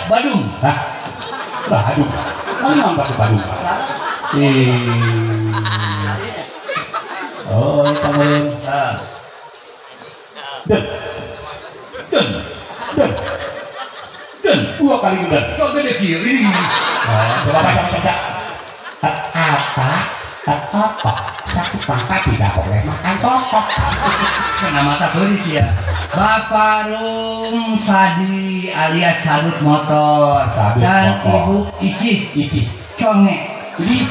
Badung. Hah? Badung. Mana batu Badung? Oh, eta meureun. Den. Den. Den. Den. Dua kali den. Sok gede kiri. Coba baca. Apa? Apa? Sakit mata tidak boleh makan sokok. Kena mata beri sih ya. Bapak Rum Sadi alias Sadut Motor. Sadut dan motor. Ibu Ici. Ici. Conge. Jadi.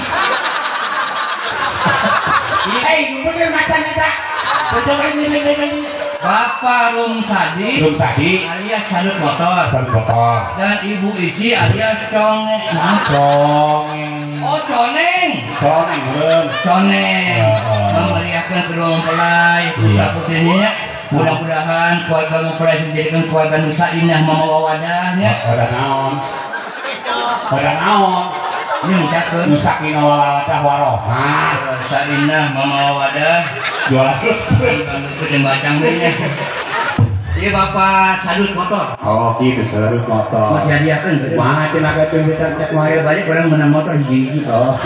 Hei, bener macam eta. Bapak Rum Sadi. Rum Sadi alias Sadut Motor. Sadut Motor. Dan Ibu Ici alias Conge. Nah, Conge. Oh, Coneng. Coneng, bener. Coneng. Memeriahkan kedua mempelai putra putrinya. Mudah-mudahan keluarga mempelai menjadikan keluarga nusa indah mamawa wadahnya. Wadah naon? Wadah naon? Ini ngucapkeun nusa indah wadah warohmah. Sainah mamawa wadah. Jualan. Itu bacang deui nya. Ieu Bapak Sadut Motor. Oh, kitu Sadut Motor. Masih hadiahkeun. Kumaha cenah ka teu cek mari balik urang menang motor hiji-hiji. Oh.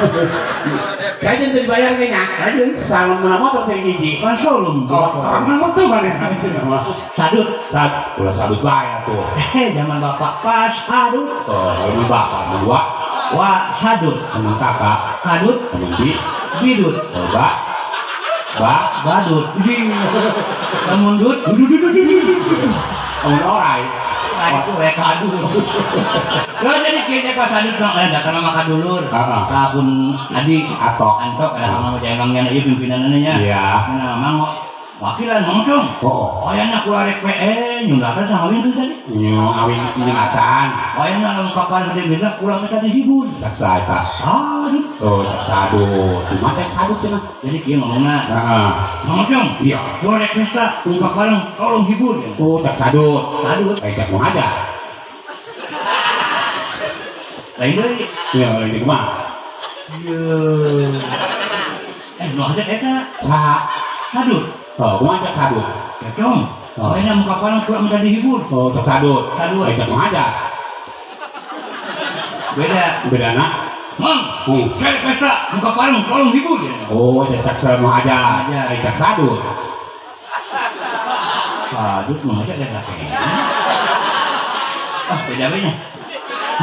Kajeun teu dibayar ge nya. Kajeun salam menang motor sing hiji. Kan solum. Oh, menang motor maneh cenah mah. Sadut. Sad, ulah sadut bae atuh. Zaman bapak pas sadut. Oh, zaman bapak dua. Wa sadut. Menang kakak. Kadut. Menang bi. Bidut. Oh, ba. Ba, badut. Mundut. Mun orai. Itu we kadut. Lah jadi kieu pas sadut mah datang mah kadulur. Ka pun adi Atok. Antok ada sama jengongnya ieu pimpinanna nya. Iya. Nah, mang wakilan mangcung. Oh. Ayana kula rek PE nyunggatan sahawin tuh tadi. Nyung awin nyunggatan. Ayana lamun kapan gede bisa kula teh dihibur. Cak sae tah. Sadut. Oh, cak sadut. Kumaha cak sadut cenah? Jadi kieu ngomongna. Heeh. Mangcung. Iya. Kula rek pesta ungkap bareng tolong hibur. Oh, cak sadut. Sadut. Eh, cak muhada. Lain deui. Iya, lain deui kumaha? Ieu. Nu hajat eta. Saha? Sadut. Oh, kumaha cak sadut? Cacong. Oh. Ayeuna muka parang kurang minta dihibur. Oh, cak sadut. Sadut. Eh, cak muhada. Beda. Bedana? Mang. Cari pesta muka parang tolong hibur. Oh, cak muhada. Eh, cak sadut. Sadut mah aja eta. Ah, beda bedanya.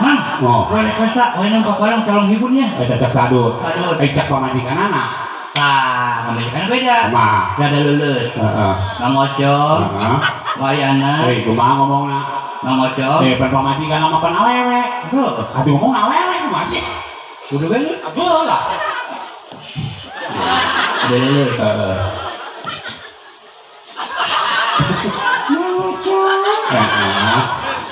Mang. Oh. Cari pesta ayeuna muka parang tolong hiburnya. Eh, cak sadut. Sadut. Eh, cak pamajikanana. Tah, pamajikan beda. Kumaha? Rada leuleus. Heeh. Mang Ocong. Heeh. Wayana. Hei, kumaha ngomongna? Mang Ocong. Eh, pan pamajikan sama pan awewe. Heuh. Atuh ngomong awewe kumaha sih? Kudu we. Atuh lah. Udah leuleus. Heeh. Mang Ocong. Heeh.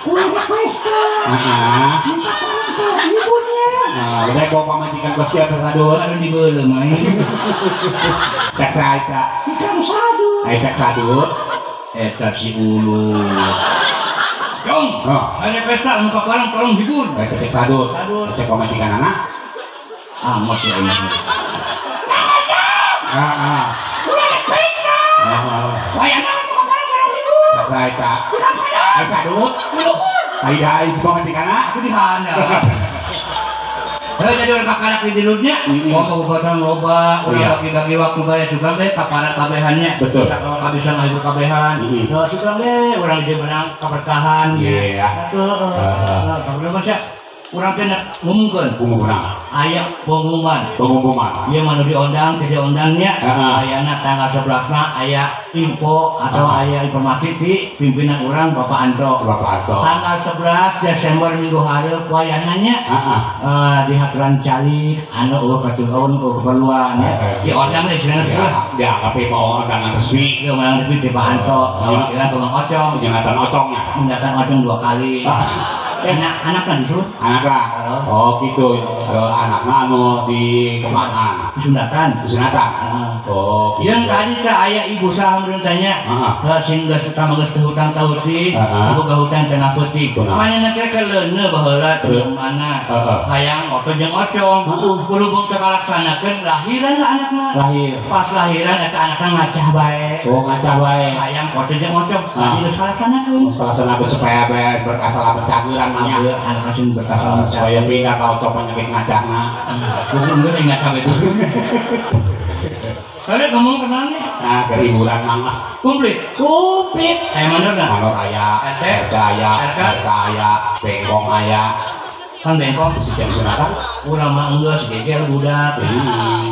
Kudu pesta. Heeh. Minta tolong hiburnya. Nah, udah bawa pamajikan kos kieu teh sadut. Aduh dibeuleuh mah. Cak sae eta? Si Kang Sadut. Ai cak sadut. Eta si ulu. Jong, oh. Ada pesta muka bareng tolong hibur. Eta cek sadut. Sadut. Cek pamajikanana. Amat ya ini. Heeh. Ulah ada pesta. Heeh. Wayana muka bareng tolong hibur. Cak sae eta? Ai sadut. Luhur. Ai da si pamajikanana. Aku dihana. Heuh jadi urang kakarak di dilurnya, mau kabupaten loba, urang bagi-bagi waktu bae sugan teh kaparat kabehannya. Betul. Sakala bisa ngahibur kabehan. Heuh sugan ge urang di menang kaberkahan. Iya. Heeh. Kaberkahan sia. Urang teh ngumumkeun. Ngumumkeun. Aya pengumuman. Pengumuman. Ieu mah nu diondang, teu diondangnya. Ayana tanggal 11 na aya info atau aya informasi di pimpinan urang Bapak Anto. Bapak Anto. Tanggal 11 Desember minggu hareup wayangannya. Di haturan calik anu eueuh katuhun eueuh keperluan ya. Diondang teh cenah teh. Ya, tapi mau undangan resmi. Ieu undangan resmi di Pak Anto. Ngawakilan tukang ocong. Penyunatan ocongnya. Penyunatan ocong 2 kali. Anak-anak disuruh. Anak. Oh gitu. Anakna anu di Kembangan. Disunatan. Disunatan. Oh gitu. Yang tadi teh aya ibu saha meureun tanya. Sing geus utama geus teu hutang tahu sih. Boga hutang teh peuting. Manehna teh keleuneuh baheula teu mana. Hayang oto jeung ocong. Berhubung teu kalaksanakeun lahiran lah anakna. Lahir. Pas lahiran eta anakna ngacah bae. Oh ngacah bae. Hayang oto jeung ocong. Tadi geus kalaksanakeun. Geus kalaksanakeun supaya bae berkasalah bercageuran nya. Anak sing berkah supaya pindah ka ocok penyakit ngacangna. Kudu geus ngacang itu. Kalian ngomong kenal nih? Nah, kehiburan mang lah. Komplit. Komplit. Aya mandor dah? Mandor aya, RT aya, RK aya, bengkong aya. Kan bengkong si jam sunatan? Urang mah enggeus geger budak.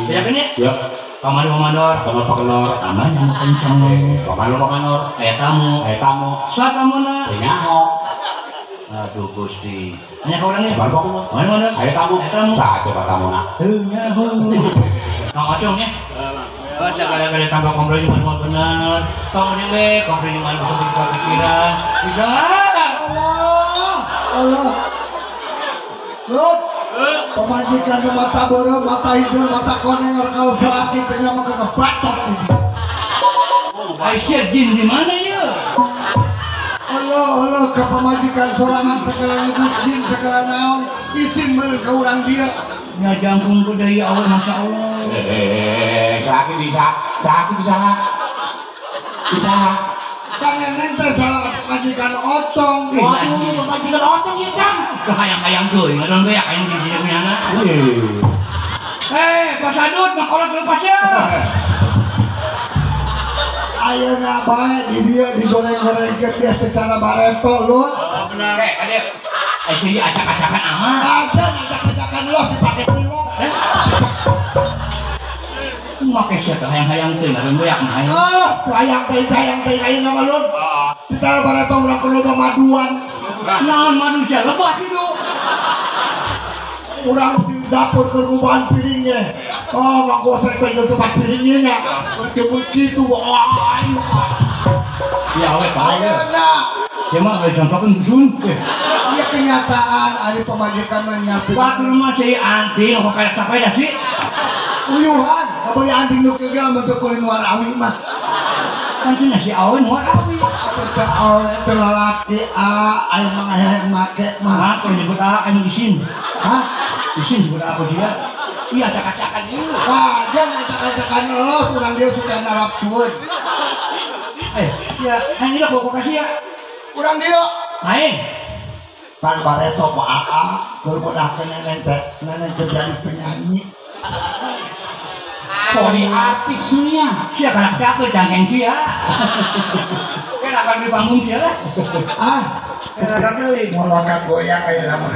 Iya kan ya? Iya. Kamari pamandor, kamar pakenor, tambah nyamuk kenceng. Kamar pakenor, aya tamu, aya tamu. Sa tamuna? Teu nyaho. Aduh Gusti. Nya ka urang ya? Kamar pakenor. Mana mandor? Aya tamu. Sa coba tamuna. Teu nyaho. Kang Ocong ya? Oh, sekali-kali tambah komplain cuma benar. Kamu ini we, komplain cuma bisa pikiran. Bisa. Allah, Allah. Lut, pemajikan mata beureum, mata hidung, mata koneng, kalau selaki tengah mah kebatok ini. Aisyah jin di mana ya? Allah, Allah, ke pemajikan sorangan segala nyebut jin, segala naon, izin meureun ka urang dia. Ya jangkung ku dari Allah, Masya Allah. Sakit bisa, sakit bisa, bisa. Kang neneng teh salah pemajikan ocong. Waduh, pemajikan ocong ya Kang. Kehayang-hayang tuh, ngadon beak hayang di sini punya anak. Pak Sadut, makolot lepas ya. Ayeuna bae di dieu digoreng-gorengkeun dia secara bareto lut. Benar. Adek. Sini acak-acakan amat. Ada acak-acakan los dipake kilo. Make sia teh hayang-hayang teh ngadon beak mah hayang. Ah, hayang teh ayeuna mah lut. Secara bareto urang kudu maduan. Naon manusia lebah hidup. Urang di dapur keur ngubahan piringnya. Oh, mak gosrek teh jeung tempat piringnya nya. Jemput kitu wah ayo. Ya we bae. Ayeuna. Ya mah geus contohkeun dusun. Iya kenyataan ari pamajikan mah nyiapin. Batur mah si anting kok kayak sapeda sih. Uyuhan, kabeuy anting nu kieu ge lamun teu kulin warawi mah. Kan cenah si awe nu warawi. Atuh teh awe teh lalaki a aya mah hayang make mah. Mah kudu nyebut a anu isin. Hah? Isin sebut aku dia. Iya acak-acakan ieu. Tah, dia acak-acakan los urang dia sudah nalapsueun. Ya, hayang ieu kok kasih ya. Urang dia. Main. Pan bareto ku aa keur meunahkeun neneng teh, neneng teh jadi penyanyi. Pori artis nya. Sia kanak siapa cangkeng sia. Kayak lawan di panggung sia lah. Ah, mau goyang kayak lama.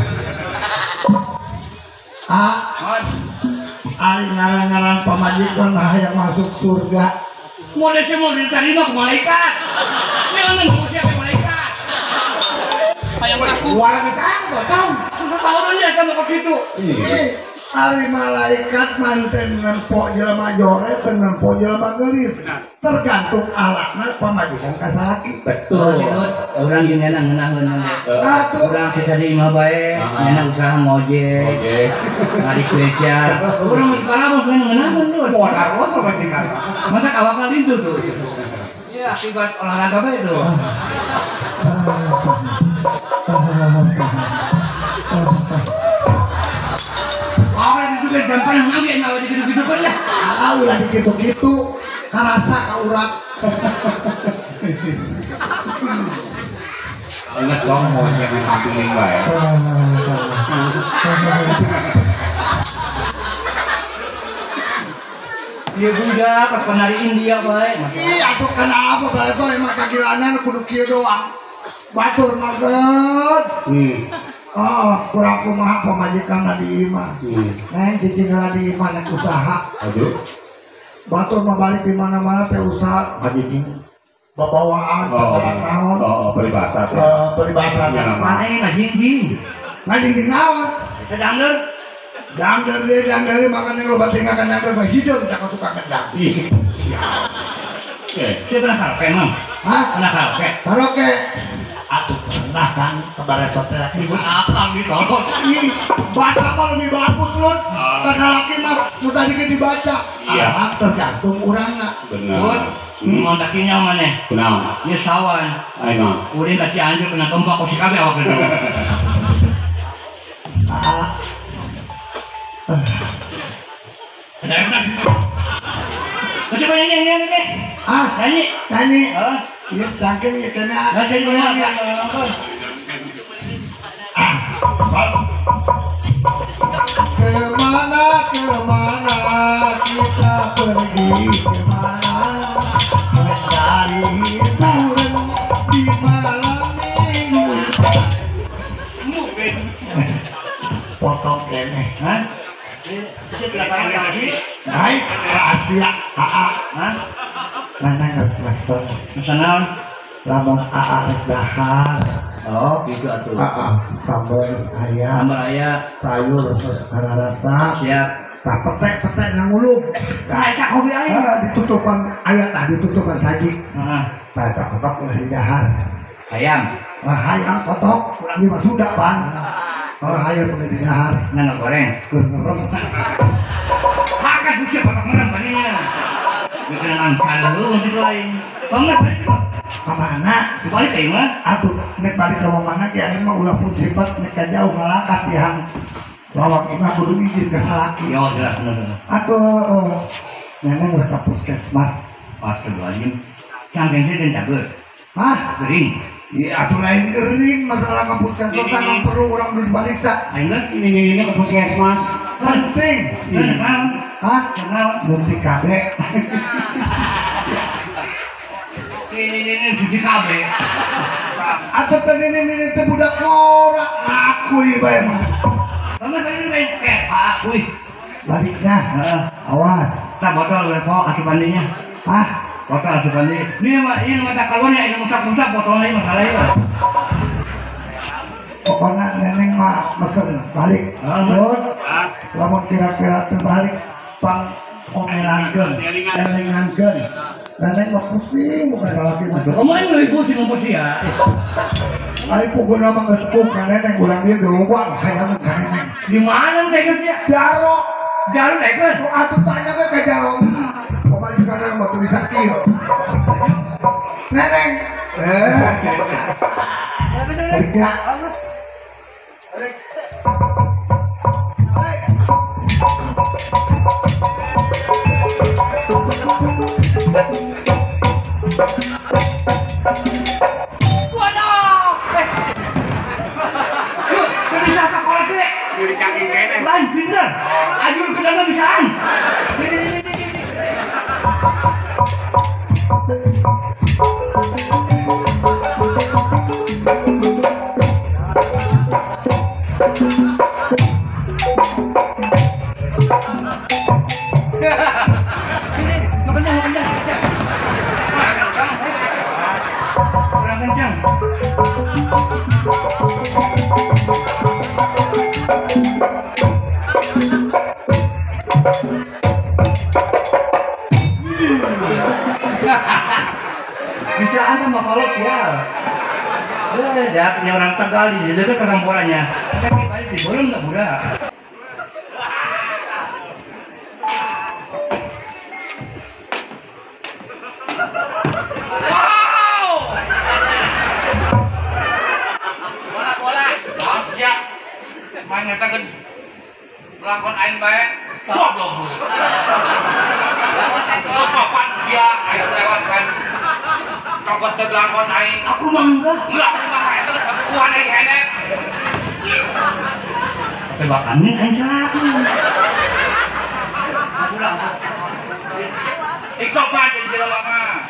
Ah, ari ngaran-ngaran pamajikan mah hayang masuk surga. Mau desi mau diterima ke malaikat. Sia nunggu siapa malaikat. Hayang kaku. Walang bisa tong. Susah tahunnya sama ke situ. Ari malaikat manten nempo jelema jore teu nempo jelema geulis. Tergantung alatna pamajikan ka salaki. Betul. Urang jeung ngeunah ngeunaheun. Atuh urang kita di imah bae, ngeunah usaha ngojek. Ngojek. Ngarik beca. Urang mah parabon ngeunaheun tuh. Modal sama pamajikan. Mata awakna lintu tuh. Iya, akibat olahraga bae tuh. Gampang lagi nggak digitu-gitu kan lah. Ah, ulah digitu-gitu, karasa ka urang. Ingat dong mau yang samping bae. Iya budak, pas penari India bae. Iya, atuh kenapa bae tuh emang kagilanan kudu kieu doang. Batur maksud. Oh, kurang kumaha pamajikan di imah. Neng cicing di imah nek usaha. Aduh. Batur mah balik di mana-mana teh usaha ngajicing babawaan segala naon. Oh, peribahasa teh. Peribahasa. Mana ngajingjing? Ngajingjing naon? Eta dangder. Dangder deui, dangder makane loba tinggakan dangder mah hideung tak tukang kendang. Ih. Dia pernah karaoke emang? Hah? Pernah karaoke? Karaoke. Atuh pernah kan kebaretot teh. Ribut akang ditolong. Ih, baca mah lebih bagus lun. Kata laki mah nu tadi ge dibaca. Iya. Anak tergantung urangna. Bener. Mun takinya maneh. Kunaon? Ieu sawan. Ayo naon? Uring ka Cianjur kena gempa ku si kabeh awak geus. Ah. Coba nyanyi nyanyi. Ah, nyanyi. Nyanyi. Heeh. Iya, cangkeng ya kena. Nyanyi goyang ya. Kemana kemana kita pergi kemana mencari hiburan di malam minggu. Potong kene. Hah? Naik rahasia AA. Hah? Neneng rek mesen. Mesen naon? Lamun AA rek dahar. Oh, gitu atuh. AA sambal ayam. Sambal ayam, sayur sos rasa. Siap. Tah petek-petek nang ngulub. Tah eta hobi aing. Heeh, ditutupan aya tah ditutupan saji. Heeh. Tah eta kotok ulah didahar. Hayam. Wah, hayam kotok kurang ieu mah Sunda pan. Oh, hayam ulah didahar. Ngan goreng. Keur ngerem. Hakan bisa kotok ngerem badinya. Bikin angkal lu nanti lain. Banget balik ka mana? Balik ka imah. Atuh nek balik ka mana ge aing mah ulah pun sifat nek ka jauh ngalakat tihang. Lawang imah kudu izin ka salaki. Yo jelas bener. Atuh neneng rek ka puskesmas. Astagfirullahaladzim. Cangkeng sih den cager. Hah? Gering. Iya atuh lain gering masalah ka puskesmas kan perlu urang dulu diperiksa. Aing geus ini ke puskesmas. Penting. Hah? Nanti KB. Ini judi KB. Atau tadi ini teh budak korak ngaku ieu bae mah. Banget tadi main aku. Baliknya. Awas. Tah botol lepo asupannya. Hah? Botol asupannya. Ini mah ini mata kawan ya ini musap-musap botolnya masalah ieu. Pokoknya neneng mah mesen balik. Lur. Lamun kira-kira teu balik pang omelankeun, elengankeun. Neneng mah pusing bukan salaki mah. Kamu ini lebih pusing pusing ya. Ari puguna mah geus puh ka neneng urang dieu geluwang hayangan ka neneng. Di mana teh geus ya? Jaro. Jaro teh geus. Atuh tanya we ka Jaro. Pamajikan mah teu bisa kieu. Neneng. Balik ya. Balik. Balik. Waduh. Yuk, bisa ka kolot teh. Lain pinter. Ajur ke dalam bisaan. Ini. Kurang kencang. Bisaan sama kolot ya. Dia punya orang Tegal di dekat perkampungannya. Tapi balik di bolong nggak budak. Main eta geus lakon aing bae. Goblok lu. Lu sopan sia aing selewat kan. Cokot teh lakon aing. Aku mah enggak. Enggak, aku mah eta geus sabukuhan aing hene. Tebakannya aing aku. Aku lah. Ik sopan jadi jelema mah.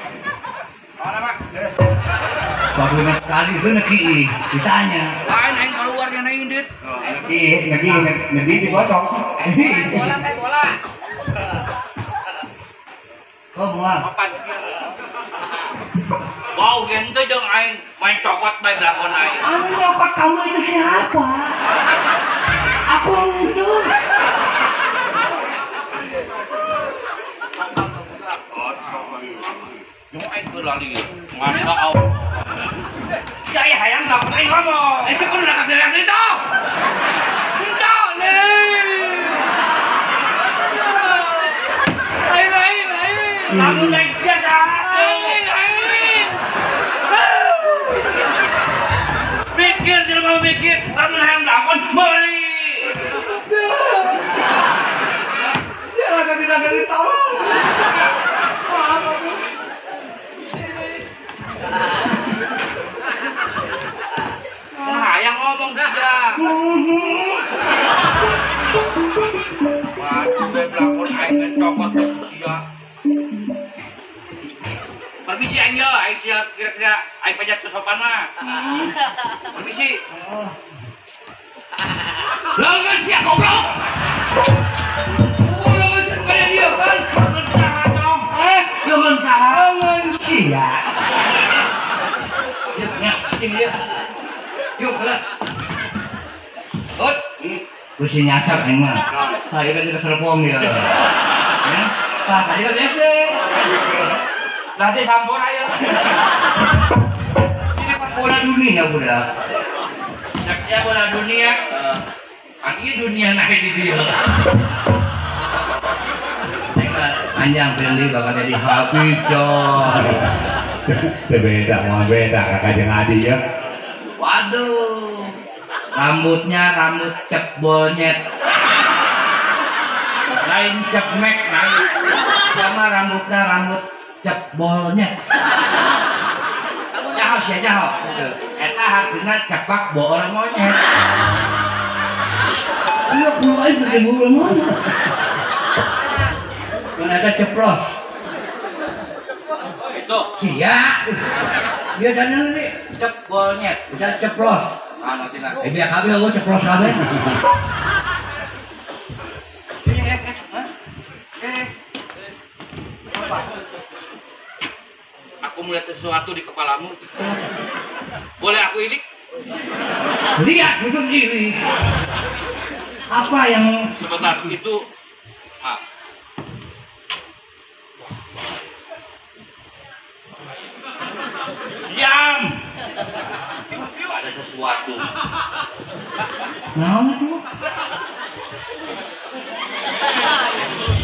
Mana, Pak? Suatu kali itu neki ditanya. Lain aing keluarnya na indit. Neki dipocong. Bola teh bola. Oh, bola. Sopan sia. Wow, gente jeung aing main cokot bae belakon aing. Anu nyokot kamu itu siapa? Aku itu. Jeung aing keur lali. Masya Allah. Ya hayang lakon aing ngomong. Eh sekudu nak bilang itu. Enggak nih. Lain lain lain. Lamun aing sia Lain lain. Mikir jelema mikir, lamun hayang lakon meuli. Dia lagi dilanggar tolong. Maaf aku. Hayang ngomong ngomong sia. Waduh, be pelakon aing ngecokot sia. Permisi aing yo, aing sia kira-kira aing pajak kesopan mah. Permisi. Lengan sia goblok. Lengan sia bukan dia kan? Lengan saha, Cong? Lengan saha? Lengan sia. Yuk, nya, sini dia. Yuk, lah. Ut. Terus nyasar aing mah. Tah, ieu kan kita serpong dia. Ya. Tah, tadi kan biasa. Nanti sampur ayo. Ini pas bola dunia budak. Saksinya bola dunia. Kan ieu dunia naik di dieu. Panjang pilih bakal jadi Habib coy. Beda, mau beda kakak jeung adi ya. Waduh. Rambutnya rambut cep bonyet. Lain cepmek, lain. Sama rambutnya rambut cep bonyet. Nyaho sia nyaho. Eta hartina cepak boor monyet. Iya, kudu aing pakai boor monyet. Mun eta ceplos. Itu. Sia. Dia dandan deui cep bonyet. Bisa ceplos. Ah, nanti lah. Biar kabeh eueuh ceplos kabeh. Apa? Aku melihat sesuatu di kepalamu. Boleh aku ilik? Lihat, musuh ilik. Apa yang... Sebentar, itu... Ah. Diam! Ada sesuatu. Nah, itu.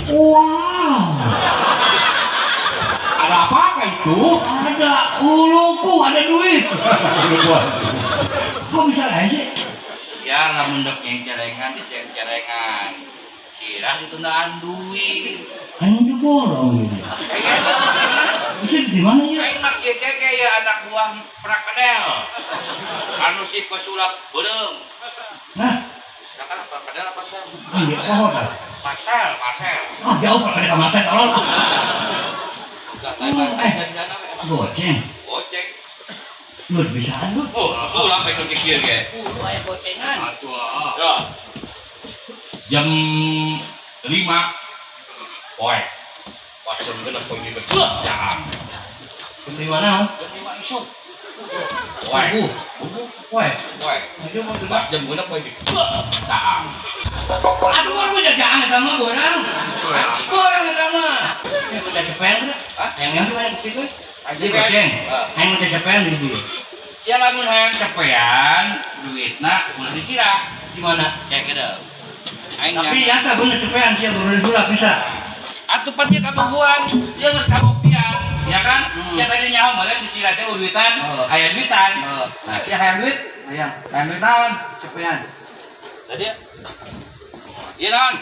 Wow. Ada apa itu? Ada uluku, ada duit. Kok bisa aja? Ya, lamun dek yang cerengan, diceng-cerengan. Sirah ditundaan duit. Aing diborong gitu. Bisa di mana ya? Aing mah kieu kayak anak buah prakedel. Anu si pesulap beureum. Nah, kata prakedel apa sih? Iya, pohon kan. Marcel, Marcel. Ah, jauh prakedel ka Marcel tolong. Enggak, lain Marcel di sana emang. Goceng. Goceng. Lu bisa lu. Oh, sulap rek kieu ge. Lu aya gocengan. Atuh. Ya. Jam 5 poe. Pas jam 6 poe di jam. Jam 5 naon? Jam 5 isuk. Poe. Poe. Poe. Pas jam 6 poe di jam. Aduh, aku jagaan eta mah borang. Borang eta mah. Ya udah cepen. Hah? Hayang yang mana kecil? Aja goceng. Hayang udah cepen di dieu. Sia lamun hayang cepean, duitna ulah disirah. Di mana? Kayak gitu. Tapi nyata bener cepean sia bener sulap bisa. Atuh pan ieu kabogohan, ieu geus kabuktian, ya kan? Sia tadi nyaho meureun disirah sia duitan, aya duitan. Nah, sia hayang duit, hayang. Hayang duit naon? Cepean. Tadi ieu naon?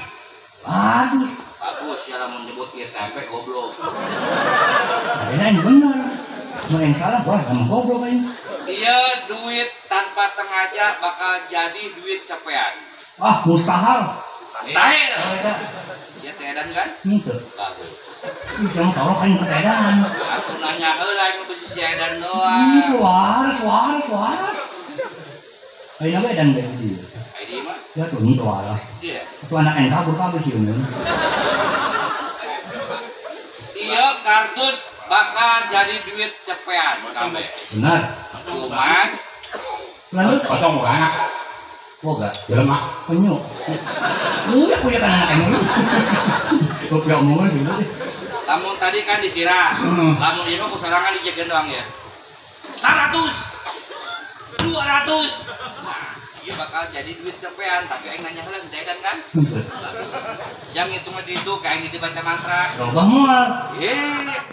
Bagus. Bagus sia lamun nyebut ieu tempe goblok. Ada yang bener. Mau yang salah, wah sama goblok aja. Iya, duit tanpa sengaja bakal jadi duit cepean. Ah, mustahil. Mustahil. Ya teedan kan? Itu. Bagus. Ih, jangan taruh kan ke teedan. Aku nanya heula aing mah si edan doang. Ih, waras, waras, waras. Ayeuna we edan deui. Ai di mah? Ya tuh itu waras. Iya. Itu anak yang kabur kabur sih umum. Iya, kardus bakal jadi duit cepean kabeh. Benar. Cuman lalu potong bukan anak. Boga, jelema penyu. Udah punya kan anak yang lu. Gua omongan gitu deh. Lamun tadi kan disirah. Lamun ieu mah kusorangan dijegeun doang ya. 100 200. Nah, ieu bakal jadi duit cepean, tapi aing nanya heula teh edan kan? Jam ngitung di itu kayak aing dibaca mantra. Robah moal.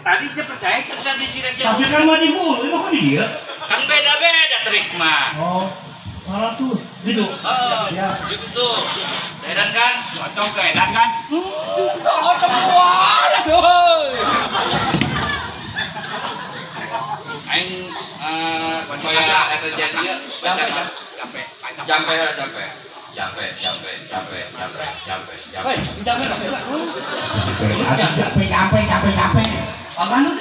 Tadi saya percaya kan disirah sia. Tapi kan mah di bulu, emang kan di dia. Kan beda-beda trik mah. Oh. 100 gitu. Heeh. Ya. Gitu tuh. Edan kan? Cocok ke edan kan? Cocok waras euy. Aing Supaya eta jadi ya. Jampe. Jampe jampe. Jampe jampe jampe jampe jampe jampe. Jampe jampe jampe jampe jampe. Apaan?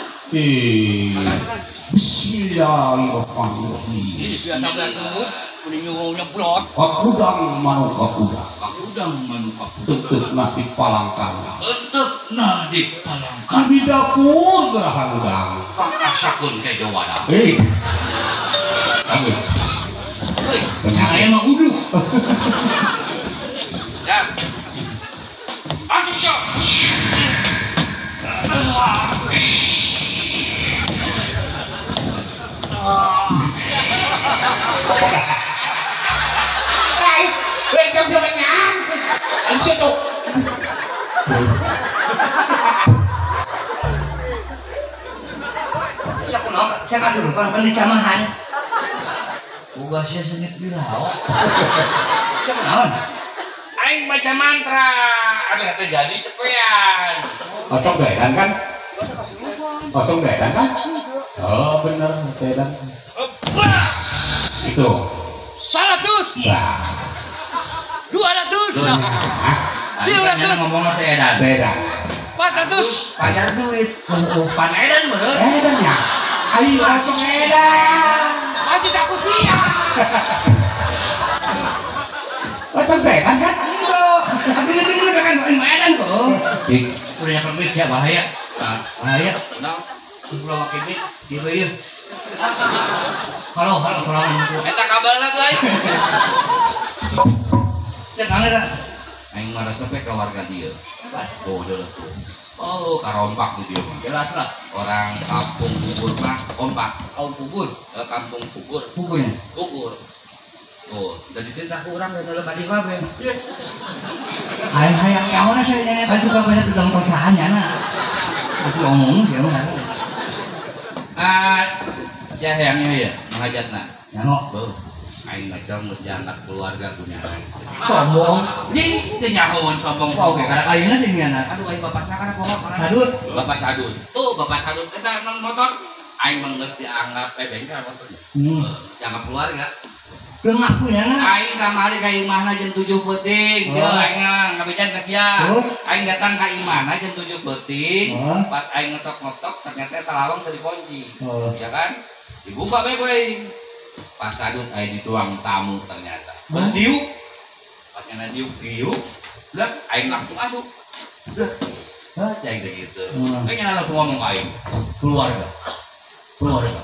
Bismillahirrahmanirrahim. Ini biasa berantemut, kuning nyebrot. Kakudang manuka kuda. Kakudang manuka kuda. Tetep nasi palangkan. Tetep nasi palangkan. Di dapur gerahan udang. Pangkasakun ke Jawa. Hei. Kamu. Hei, saya mah uduh. Ya. Masuk cok. Ay, wait, siapa nyan? Alis itu. Saya kuno, saya kasurupan kan di camahan. Uga sia sengit bilawa. Saya kunaon? Aing baca mantra, aduh terjadi cepean. Otong gaedan kan? Otong gaedan kan? Oh bener, gaedan. Itu. 100. Nah. 200. 300. Ngomong teh edan. Edan. 400. Pacar duit. Pan edan bener. Edan ya. Ayo langsung edan. Lanjut aku siap. Otong gaedan kan? Enggak. Tapi lebih kan edan kok. Udah nyampe bis ya bahaya. Bahaya. Pulau kene di ieu. Halo, halo, halo. Eta kabarna tuh aing. Cek aneh dah. Aing mah resep ka warga dieu. Oh, tuh. Oh, karompak di dieu mah. Jelas lah. Orang kampung Pugur mah kompak. Kampung Pugur, kampung Pugur. Pugurnya. Pugur. Oh, jadi titah ku urang dan ka dieu kabeh. Aing hayang nyaona saya nanya kan suka banyak tukang kosahan ya na. Aku ngomong sih mah. Ah, sia hayangnya ya, menghajatna. Nyaho. Beuh. Aing mah cong geus diangkat keluarga ku nya. Sombong. Jing teu nyahoan sombong. Oke, kada ayeuna sih nya. Aduh aing bapak sakana poho. Sadut. Bapak sadut. Tuh bapak sadut eta nang motor. Aing mah geus dianggap bengkel motornya. Dianggap keluarga. Teu ngaku nya. Aing kamari ka imahna jam 7 peuting. Sia aing ngabejan ka sia. Aing datang ka imahna jam 7 peuting. Pas aing ngetok-ngetok ternyata eta lawang teu dikunci. Ya kan? Dibuka bae ku aing. Pas sadut aing dituang tamu ternyata. Berdiuk. Pas nyana diuk-diuk, udah aing langsung asup. Udah. Hah, aing teh gitu. Aing nyana langsung ngomong aing. Keluarga. Keluarga.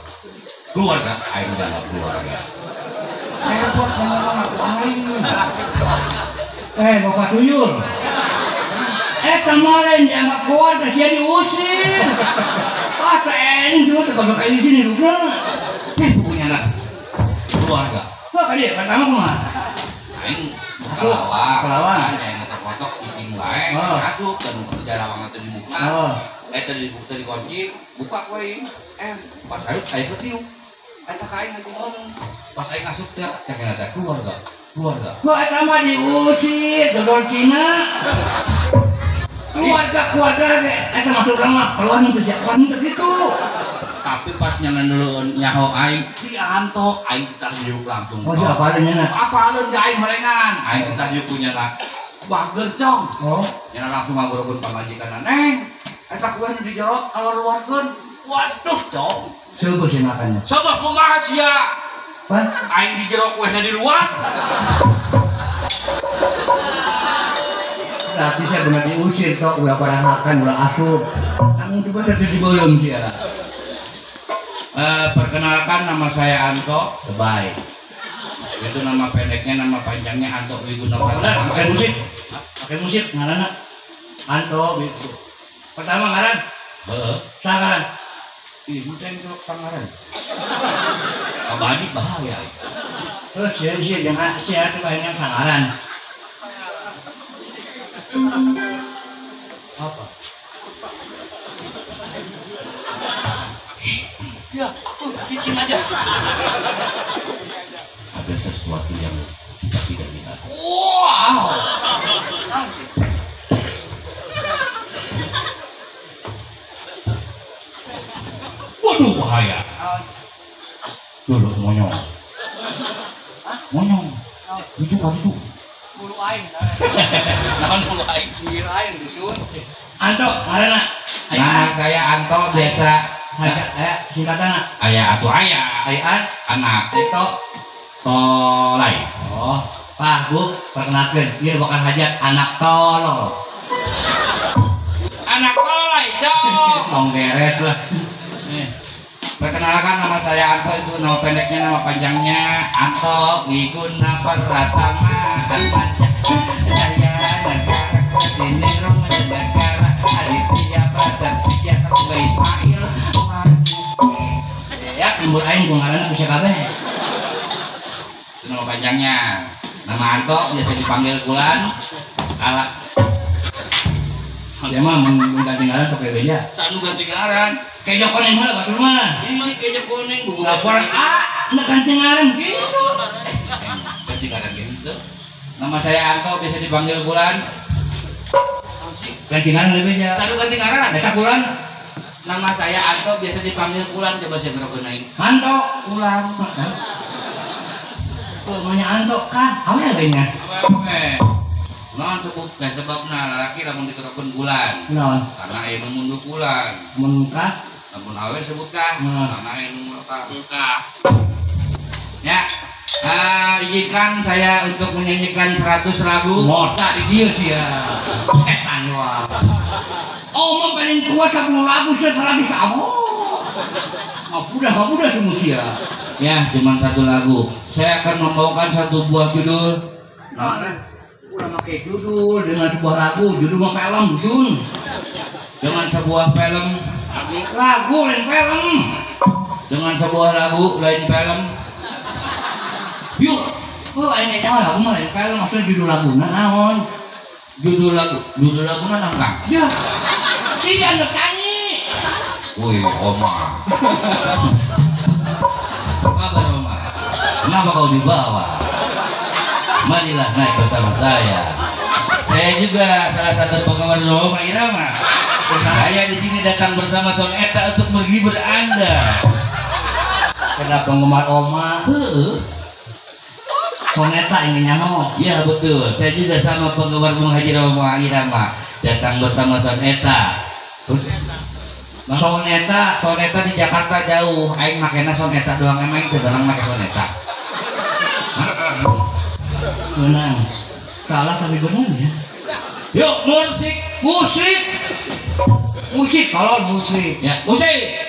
Keluarga aing dianggap keluarga. Repot sama aku aing. Bapak tuyul. Kemarin dianggap keluarga sia diusir. Ah, aing cuma teu kayak di sini dudukna. Punya anak keluarga. Wah, kali pertama kumaha? Aing kalawang. Kalawang aing ngetok-ngetok cicing wae, asup dan lawang teh dibuka. Teh dibuka teh dikunci, buka ku aing. Pas aing aing ketiuk. Eta ka aing ngomong. Pas aing asup teh cek teh keluarga. Keluarga. Wah, eta mah diusir dodol Cina. Keluarga eta masuk rumah, keluar nu teu siap, keluar kitu. Tapi pas nyanan dulu nyaho aing dianto aing kita diuk langsung. Oh, di apaleun nya? Apaleun ka aing horengan. Aing kita diuk punya lah. Bager cong. Oh, nyana langsung ngagorokeun pamajikanna. Neng, eta kue nu di jero kaluarkeun. Waduh, cong. Seueuh sih makannya. Coba kumaha sia? Pan aing di jero kuehna di luar. Berarti saya benar diusir kok, ulah barang makan, ulah asup. Kamu juga sedih dibelum sia. Perkenalkan nama saya Anto. Bye. Itu nama pendeknya, nama panjangnya Anto Wiguna. Benar, pakai musik. Pakai musik ngaranna. Anto Wigu. Pertama ngaran. Heeh. Sangaran. Ih, muda yang celok sangaran. Kabadi bahaya. Terus ya sih jangan sia teh banyak sangaran. Apa? Ya, aku cicing aja. Ada sesuatu yang kita tidak lihat. Wow. Waduh, bahaya. Dulu Monyong. Monyong. Itu kan itu. Bulu aing. Naon bulu aing? Bulu aing dusun. Anto, ngaranna? Nah, saya Anto biasa. Aya singkatanna? Aya atuh aya. Aya anak. Itu Tolai. Oh, Pak, Bu, perkenalkeun, ieu bukan hajat anak tolol. Anak tolai, cok. Tong beres lah. Perkenalkan nama saya Anto, itu nama pendeknya, nama panjangnya Anto Wiguna Pratama Atmaja Jaya Negara Kesini Roma Negara Aditya Prasetya Tunggu Ismail. Ya, lembur aing gua ngaranna bisa kabeh. Itu nama panjangnya. Nama Anto biasa dipanggil Kulan. Ala. Dia mah mun ganti ngaran pakai beja. Sanu ganti ngaran. Kejo kuning heula batur mah. Ini kejo kuning bubu laporan A, nek ganti ngaran gitu. Ganti ngaran gitu. Nama saya Anto biasa dipanggil Kulan. Ganti ngaran beja. Sanu ganti ngaran. Eta Kulan. Nama saya Anto biasa dipanggil Kulan, coba saya gerogenain. Anto Kulan. Tuh namanya Anto kan, awe lainnya. Awe. Naon sebab sebabna lalaki lamun dikerokeun bulan. Naon? Karena aya nu mundur bulan. Mun ka? Lamun awe sebut ka, karena aya nu muka. Ya. Izinkan saya untuk menyanyikan 100 lagu. Mota di dieu sia. Setan wae. Oh, mah paling kuat 10 lagu sia 100 abo. Mapudah semua sia. Ya, cuma satu lagu. Saya akan membawakan satu buah judul. Nah, udah pakai judul dengan sebuah lagu, judul mah film dusun. Dengan sebuah film, lagu lain film. Dengan sebuah lagu lain film. Yuk, oh ini tahu lagu mah lain film, maksudnya judul lagu naon? Judul lagu naon Kang? Ya, si jangan nyanyi. Woi, Oma. Kabar Oma? Kenapa kau dibawa? Marilah naik bersama saya. Saya juga salah satu penggemar Rhoma Irama. Saya di sini datang bersama Soneta untuk menghibur Anda. Kenapa penggemar Oma? Heeh. Soneta ini nyano. Ya betul. Saya juga sama penggemar Bung Haji Rhoma Irama datang bersama Soneta. Soneta, Soneta di Jakarta jauh. Aing makena Soneta doang, emang teu barang make Soneta. Menang. Salah tapi benar ya. Yuk, musik, musik. Musik kalau musik. Ya, musik.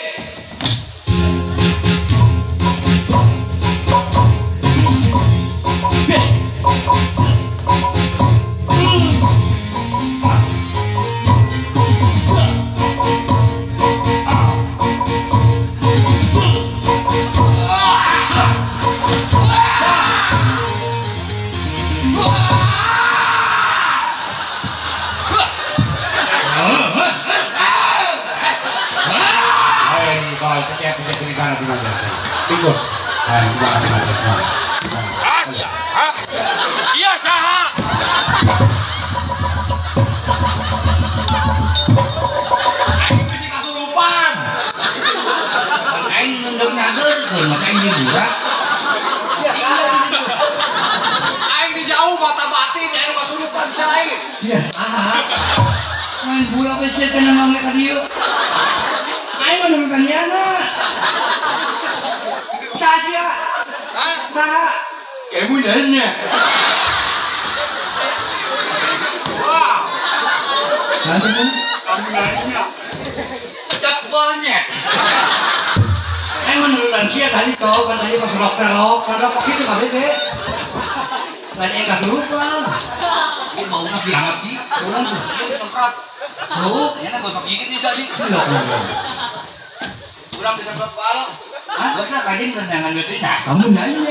Kamu nanya.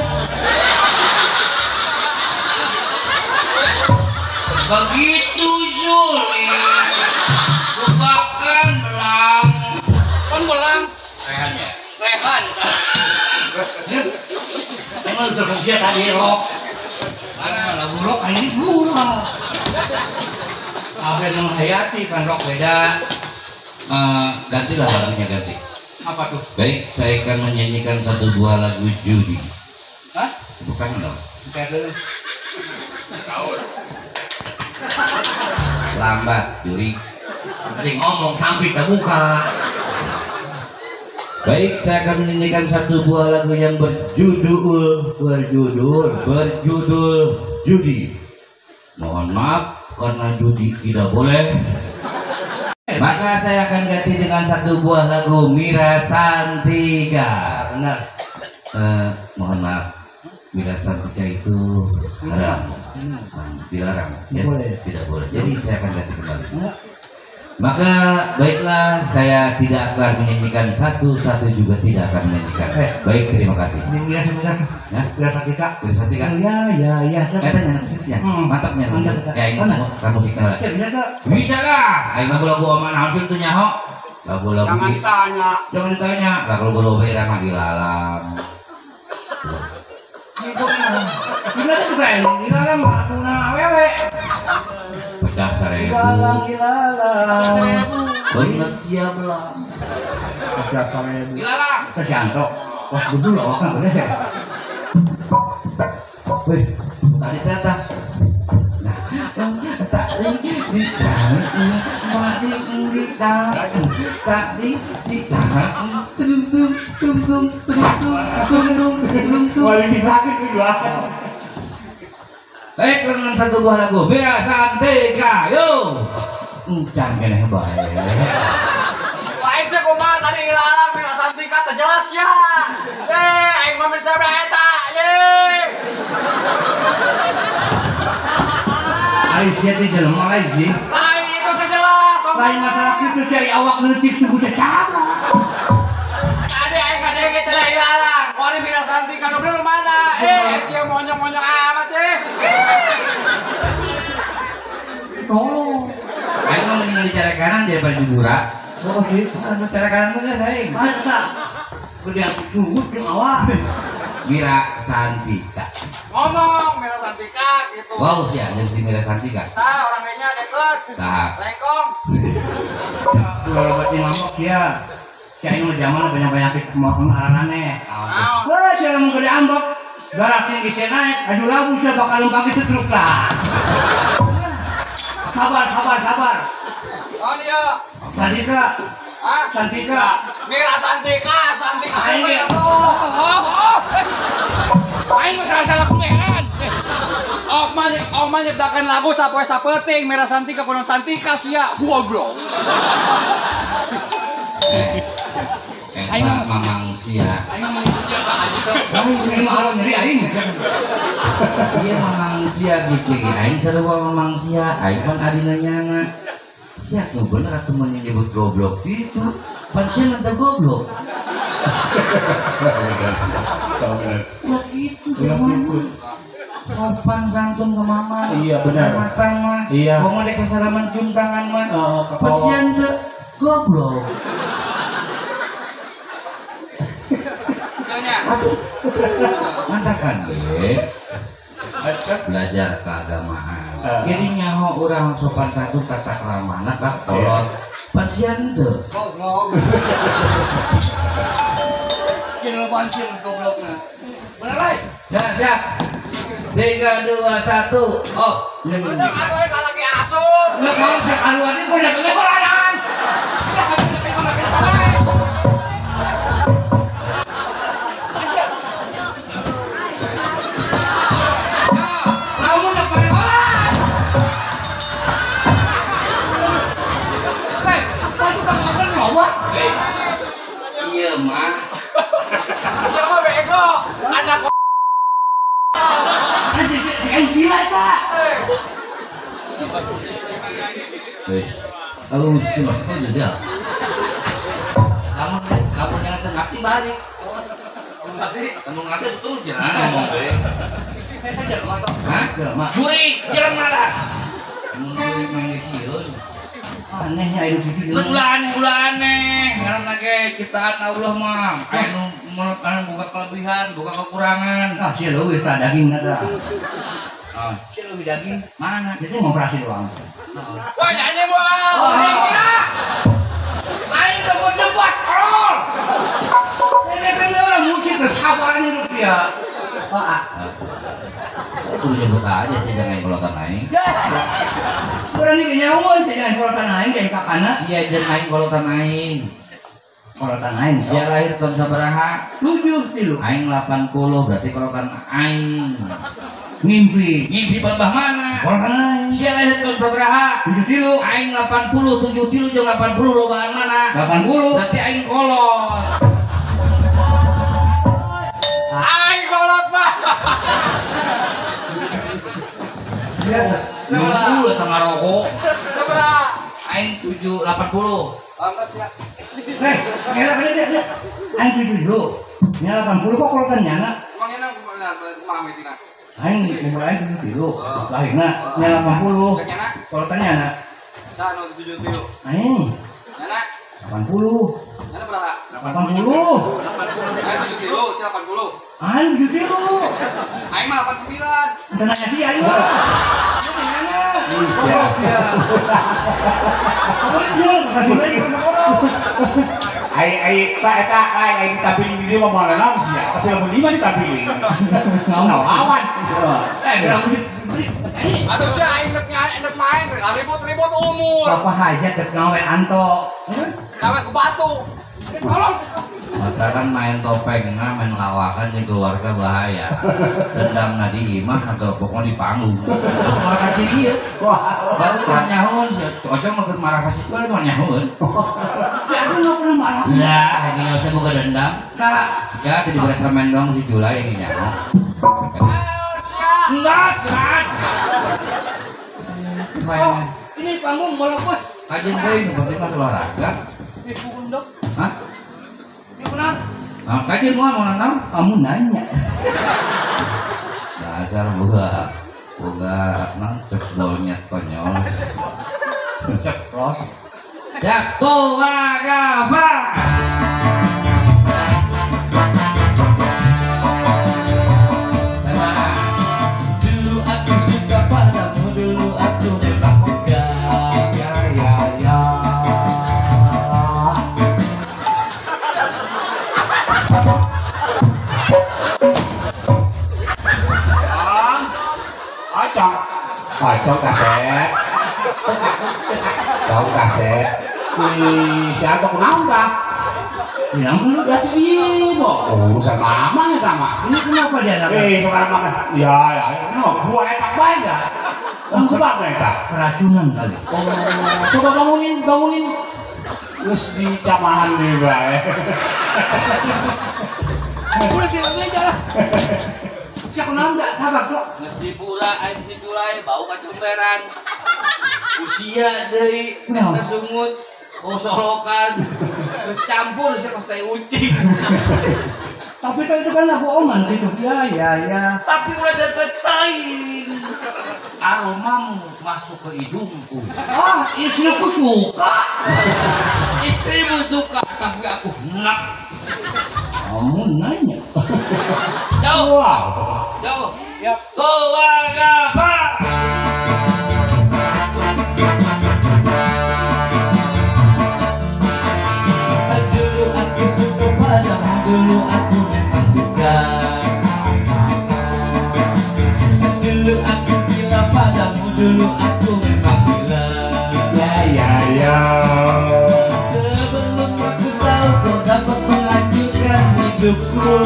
Begitu sulit. Lupakan belang. Kan belang. Rehannya. Rehan. Emang terkerja tadi rock. Mana lagu rock ini murah. Apa yang menghayati kan rock beda. Gantilah balangnya ganti. Apa tuh? Baik, saya akan menyanyikan satu buah lagu judi. Hah? Bukan dong. Lambat, juri. Tadi ngomong sampai terbuka. Baik, saya akan menyanyikan satu buah lagu yang berjudul berjudul Judi. Mohon maaf karena judi tidak boleh. Maka saya akan ganti dengan satu buah lagu Mira Santika. Benar. Mohon maaf, Mira Santika itu haram, dilarang, ya? Boleh. Tidak boleh. Jadi saya akan ganti kembali. Maka baiklah, saya tidak akan menyanyikan satu-satu juga tidak akan menyanyikan. Baik, terima kasih. Mira Santika. Mira Santika. Ya, ya, ya. Katanya anak musiknya. Mantapnya. Ya, ini kan musiknya. Bisa lah. Ayo lagu-lagu Oman Hansun tuh nyaho. Lagu-lagu. Jangan ditanya. Jangan ditanya. Lagu-lagu Irama Ilalang. Ilalang laguna awewe. Pecah seribu. Ilalang. Banget siap lah. Pecah seribu. Ilalang. Terjantok. Wah, betul loh, kan boleh. Wih, tadi tata. Nah, tak di di tak tak di di tung tung tung tung tung tung tung tung tung. Wah, lebih sakit juga. Baik, dengan satu buah lagu Mira Santika, yo. Encan keneh bae. Lain sih kumaha tadi ilalang Mira Santika teh jelas ya. Aing mah bisa eta, ye. Aing sia teh jelema lain sih. Lain itu teh jelas. Lain masalah kitu sia awak leutik suku cecaba. Tadi aing kadenge cenah ilalang, kuari Mira Santika nu belum mana? Sia monyong-monyong amat sih. Tolong. Aing mah mending di cara kanan daripada di gura. Oh sih, cara kanan mah aing. Masa. Udah sugut jeung awak. Mira Santika. Ngomong Mira Santika gitu. Wow sih jeung si Mira Santika. Tah orang lainnya deket. Tah. Lengkong. Kalau berarti ngomong ya. Si aing mah zaman banyak penyakit mau ngaranane. Wah, sia lamun gede ambek. Darah tinggi saya naik, aduh labu saya bakal lempang setruk lah. Sabar, sabar, sabar. Oh iya. Santika. Hah? Santika. Mira Santika, Santika siapa ya tuh? Aing mah salah-salah kemeran. Oma nyiptakan lagu sapoe sapeting Mira Santika kuno Santika sia. Goblok. Aing mamang sia. Aing mamang sia Pak Haji tuh. Aing mah nyeri aing. Iya mamang sia gitu. Aing sarua mamang sia, aing pan adina nyana. Sia tuh bener atuh mun nyebut goblok gitu. Pan sia mah teu goblok. Ya gitu gimana? Sopan santun ke mama. Iya benar. Matang mah. Iya. Komo dek sasalaman cium tangan mah. Pan sia teu goblok. Aduh, mantakan deh. Belajar keagamaan. Jadi nyaho orang sopan santun tata kramana kak kolot. Pan sian teu. Goblok. Kira pan sian goblokna. Bener lain? Ya, siap. 3, 2, 1, oh. Aduh, aduh, lagi asup. Nggak mau cek aluan ini, gua udah kelebaran. Iya mah. Siapa bego? Anak MC lah pak. Wes, aku mesti masuk aja. Kamu jangan ngerti balik. Kamu ngerti terus jalan ngomong deh. Saya jelema toh. Hah? Jelema. Juri, jelema lah. Mun juri manggih sieun. Anehnya ayo gitu. Ulah aneh. Karena ge ciptaan Allah mah. Aya nu boga kelebihan, boga kekurangan. Ah, sia leuwih tah daging tah. Ah, sia leuwih daging. Mana? Jadi ngoperasi doang. Wah, nyanyi moal. Aing teu debat, tolol. Bela musik kesabaran hidup dia. Pak. Kudu nyebut aja sih jangan kolotan aing. Berani ke nyawa sih jangan kolotan aing kayak kakana. Sia jeung aing kolotan aing. Kolotan aing. Sia lahir tahun sabaraha? 73. Aing 80 berarti kolotan aing. Ngimpi. Ngimpi balbah mana? Kolotan aing. Sia lahir tahun sabaraha? 73. Aing 80, 73 jeung 80 lobaan mana? 80. Berarti aing kolot. Aing kolot mah. Ya, 70 eta ngarokok. Sabaraha? Aing 7 80. Angkas ya. Eh, kira dia. Aing 70. Nya 80 kok kolotan nyana? Emang enak kumaha mitina? Aing umur aing 73. Lahirna nya 80. Cek nyana? Kolotan nyana. Saha nu 73? Aing Nyana? 80. Nyana berapa? 80. Aing 73, si 80. Aing 73. Aing mah 89. Teu nanya sih aing mah. Iya. Ai ai ta eta ai ai ditampilin di dieu mah moal naon sih ya. Tapi lamun di mah ditampilin. Lawan. Eh, urang musik. Atuh sia aing rek main ribut-ribut umur. Bapak hajat rek ngawe anto. Ngawe ku batu. Tolong. Mata kan main topeng, nah main lawakan di keluarga bahaya. Dendam di imah atau pokoknya di panggung. Terus marah kecil iya. Baru tuhan nyahun, si Ocong makin marah kasih gue tuhan nyahun. Ya aku nggak pernah marah. Lah, ini usah buka dendam. Kak, ya jadi diberi permen dong si Julai ini nyahun. Enggak, enggak. Oh, ini panggung melopos. Kajian gue ini penting masuk olahraga. Dipukul dok. Hah? Benar. Nah, kajian mau nanam? Kamu nanya. Dasar boga nang cek bolnya konyol. Ceplos. Ya, tua gaba. Dulu aku suka padamu, dulu aku memang suka. Ya ya ya. Acong kaset. Tahu kaset. Ih, siapa kunaon tah? Bilang lu berarti ieu mah urusan mama eta mah. Ini kenapa dia nak? Eh, sekarang makan. Ya, ya, no, gua enak bae dah. Emang sebab eta? Keracunan kali. Oh, coba bangunin. Terus dicamahan deui bae. Udah sih aja lah. Siapa kunaon enggak? Sabar, Dok. Geus dipura aing si Julai bau kacumberan. Usia deui eta sungut, bau solokan. Tercampur sih kos tai ucing. Tapi kan itu kan lagu oman gitu. Ya ya ya. Tapi udah deket aing. Aromamu masuk ke hidungku. Ah, istriku suka. Istrimu suka, tapi aku enak. Kamu nanya. Jauh. Jauh. Yap. Keluarga Pak. Dulu aku suka padamu, dulu aku memang suka. Dulu aku gila padamu, dulu aku memang gila. Ya ya ya. Sebelum aku tahu kau dapat menghancurkan hidupku.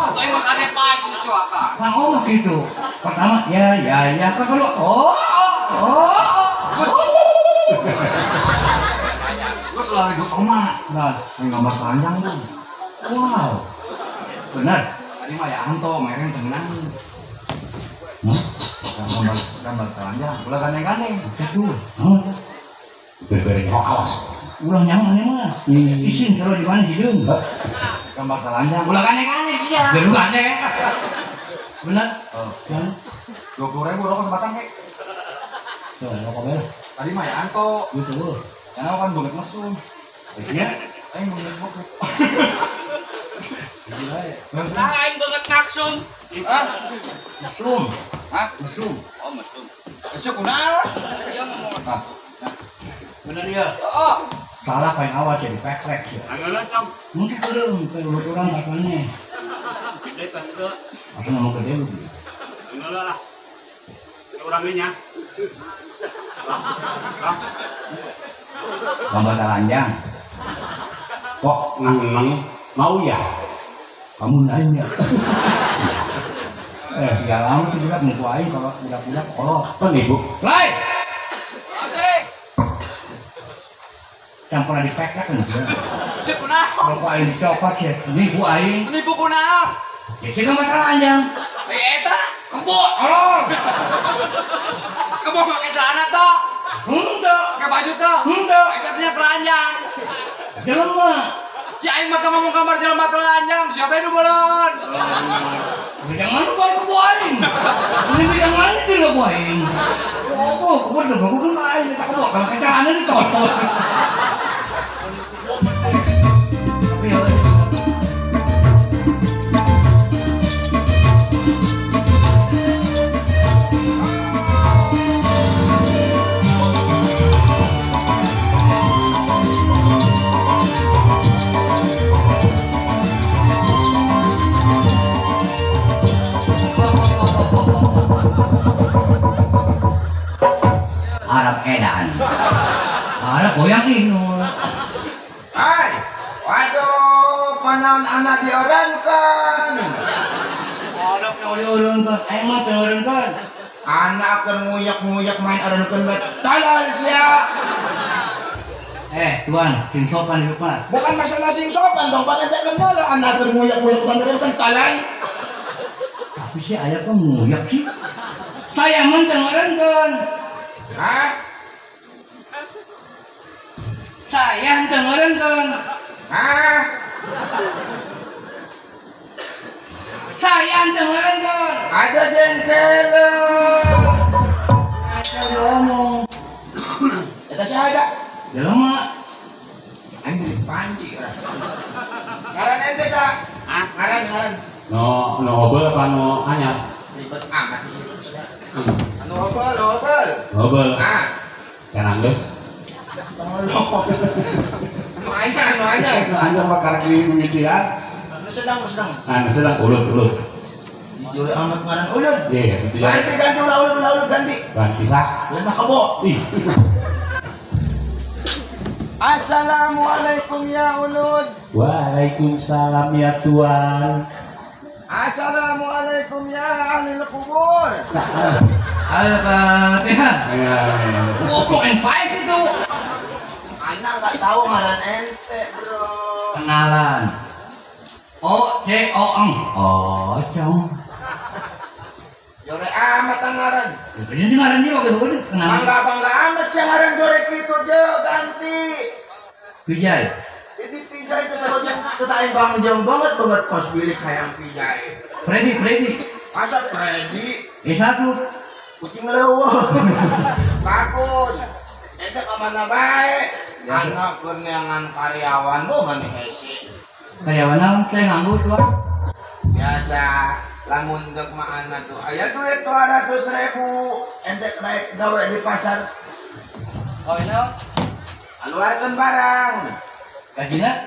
Atau emang aneh pasti cuaca. Kang Omah gitu. Pertama ya ya ya kalau oh oh Gue selalu ikut Oma. Nah, main gambar telanjang tuh. Wow. Benar. Tadi mah ya Anto mainin cengenang. Gambar telanjang, ulah gandeng-gandeng. Itu. Bere-bere nyawa awas. Ulah nyawa mah. Isin kalau di mana hidung. Gambar telanjang, ulah gandeng-gandeng sih ya. Jadi gandeng. Benar. Oh. Yang 20.000 rokok sebatang kek. Tuh, rokok berapa? Tadi mah ya Anto. Gitu. Karena kan banget mesum. Iya. Aing banget banget. Gila ya. Nah, aing banget maksum. Hah? Mesum. Hah? Mesum. Oh, mesum. Mesum kunaon? Iya ngomong. Ah. Bener ya? Oh. Salah paling awas ya dipekrek ya. Anggeuleuh, Cong. Mungkin belum kayak urang katanya. Gede kan teu. Asa ngomong gede lu. Anggeuleuh lah. Urang nya. Gambar telanjang. Kok ngeneng mau ya? Kamu nanya. Segala lama sih budak nipu aing kalau budak-budak kolot. Kan ibu. Lai. Asik. Campur di pekrek kan. Sip kunaon? Kalau aing dicopot sih, nipu aing. Nipu kunaon? Ya sih gambar telanjang. Eta kebo. Tolong. Kebo make celana toh? Henteu. Pakai baju toh? Henteu. Eta nya telanjang. Jelema. Si aing mah ngomong kamar jelema telanjang, siapa nu bolon? Bidang mana baru kebo aing? Ini bidang mana di kebo aing? Oh, kebo teh kebo kan aing tak kebo kalau celana dicopot. Tapi ya Arab edan. Arab goyang inul. Hai, waduh, panaon anak diorankan. Arab diorankan, aing mah diorankan. Anak keur nguyak-nguyak main orankan bae. Tolol sia. Tuan, sing sopan di depan. Bukan masalah sing sopan dong, pan ente kenal anak keur nguyak-nguyak bukan orankan tolol. Tapi sih ayah kok nguyak sih. Saya mah teu ngorankeun. Hah? Saya henteu ngorankeun. Hah? Saya henteu ngorankeun. Ada jengkel. Ada ngomong. Eta saha ada? Jelema. Aing beli panci urang. Ngaran ente saha? Hah? Ngaran ngaran. No, no obel apa no anyar? Ribet amat sih itu sudah. Anu obel, obel. Obel. Ah. Kan geus. Tolong. Anu anyar, anu anyar. Anu anyar mah karek mimitian. Anu sedang, sedang. Anu sedang ulut-ulut. Jure amat ngaran ulut. Iya, gitu ya. Ganti ganti ulah ulut ulah ulut ganti. Ganti sah. Lemah kebo. Ih. Assalamualaikum ya ulud. Waalaikumsalam ya tuan. Assalamualaikum ya ahli kubur. Al-Fatihah. 4.5 itu. Anak nggak tahu ngaran ente, bro. Kenalan. O C O N. Ocong. Jore amat ngaran. Ini ngaran dia bagus-bagus kenalan. Bangga-bangga amat sih ngaran jore gitu je ganti. Pijai. Jadi pijai itu seroja kesaing bang jauh banget banget kos bilik hayang pijai. Freddy Freddy. Masa Freddy? Satu. Kucing leuweung. Bagus. Eta ka mana bae? Anak kurniangan karyawan bu maneh hese. Karyawan naon? Saya nganggur tuh. Biasa lamun deuk mah anak tuh aya duit 200.000 ente naik gawe di pasar. Oh, naon? Keluarkan barang. Gajina?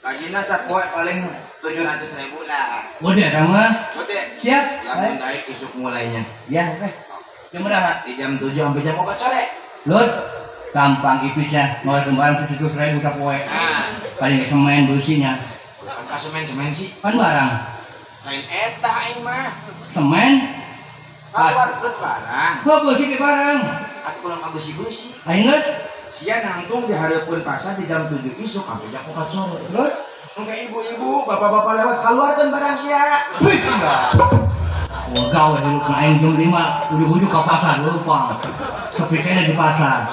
Gajina sapoe paling 700.000 lah. Gede mah. Gede. Siap. Lamun naik isuk mulainya. Ya, oke. Jam berapa? Di jam 7 sampai jam 4 sore. Lur, gampang ipisnya. Ngeluarkan barang 700.000 sapoe. Nah. Paling semen bersihnya. Bukan semen-semen sih. Kan barang. Lain eta aing mah. Semen? Keluarkan barang. Kok beusi di barang? Atuh kurang kabeusi-beusi. Aing geus Sia nangtung di hareupeun pasar di jam 7 isuk sampai jam 4 sore. Terus? Engke ibu-ibu, bapak-bapak lewat keluarkan barang sia. Wih, enggak. Oh, gawe hirup aing jam 5, ujug-ujug ke pasar lupa. Sepi kene di pasar.